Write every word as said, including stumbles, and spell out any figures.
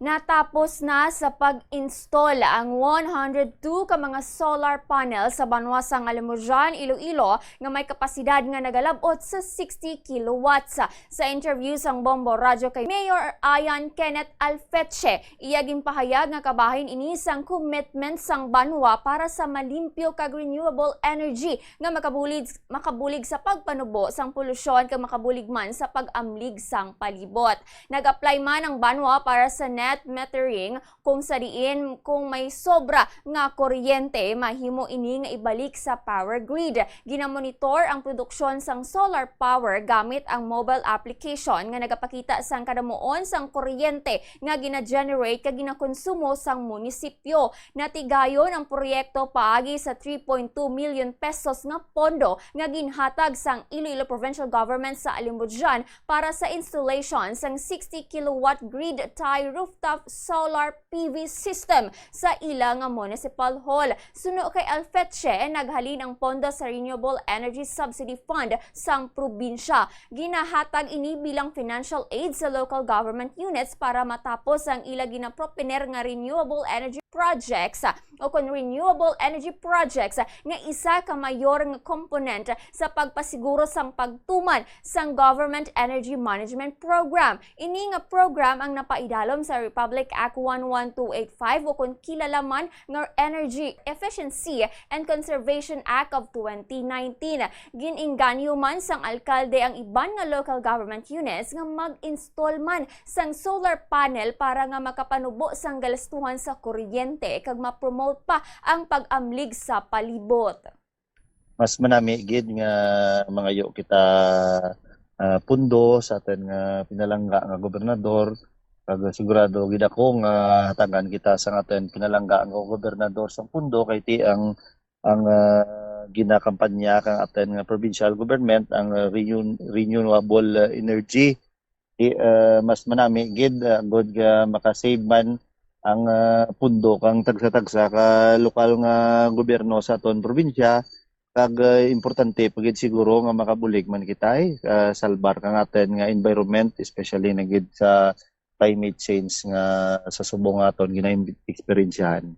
Natapos na sa pag-install ang one hundred two ka mga solar panel sa banwa sang Alimodian, Iloilo, nga may kapasidad nga nagalab-ot sa sixty kilowatts. Sa interview sang Bombo Radyo kay Mayor Ian Kenneth Alfeche, iya ginpahayag nga kabahin ini sang commitment sang banwa para sa malimpyo kag renewable energy nga makabulig, makabulig sa pagpanubo sang polusyon kag makabulig man sa pag-amlig sang palibot. Nag-apply man ang banwa para sa net metering, kung sa diin kung may sobra nga kuryente, mahimo ini nga ibalik sa power grid. Ginamonitor ang produksyon sang solar power gamit ang mobile application nga nagapakita sang kadamuon sang kuryente nga gina-generate kag ginakonsumo sang munisipyo. Natigayon ang proyekto paagi sa three point two million pesos nga pondo nga ginhatag sang Iloilo Provincial Government sa Alimodian para sa installation sang sixty kilowatt grid tie rooftop solar P V system sa ila nga municipal hall. Suno kay Alfeche, naghalin ang pondo sa Renewable Energy Subsidy Fund sang probinsya. Ginahatag ini bilang financial aid sa local government units para matapos ang ila ginaproponer nga renewable energy projects o kon renewable energy projects nga isa ka mayor nga komponente sa pagpasiguro sang pagtuman sang Government Energy Management Program. Ini nga program ang napaidalom sa Republic Act one one two eight five o kon kilala man nga Energy Efficiency and Conservation Act of twenty nineteen. Gin-inganyo man sang alkalde ang iban nga local government units nga mag-install man sang solar panel para nga makapanubo sang galastuhan sa kuryente kag ma-promote pa ang pag-amlig sa palibot. Mas manami gid nga mangayo kita, ah, pundo sa aton nga pinalangga nga gobernador, kag sigurado gid ako nga hatagan kita sang aton pinalangga nga gobernador sang pundo, kay ti ang, ang, ah, ginakampanya kang aton nga provincial government, ang, ah, renew-, renewable, ah, energy. Di, ah, mas manami gid, ah, agod nga makasave man ang, ah, pundo kang tagsa-tagsa ka lokal nga gobyerno sa aton probinsya, kag, ah, importante pa gid siguro nga makabulig man kita, eh, ah, salbar kang aton nga environment, especially na gid sa climate change nga sa subong nga aton gina-eksperyensyahan.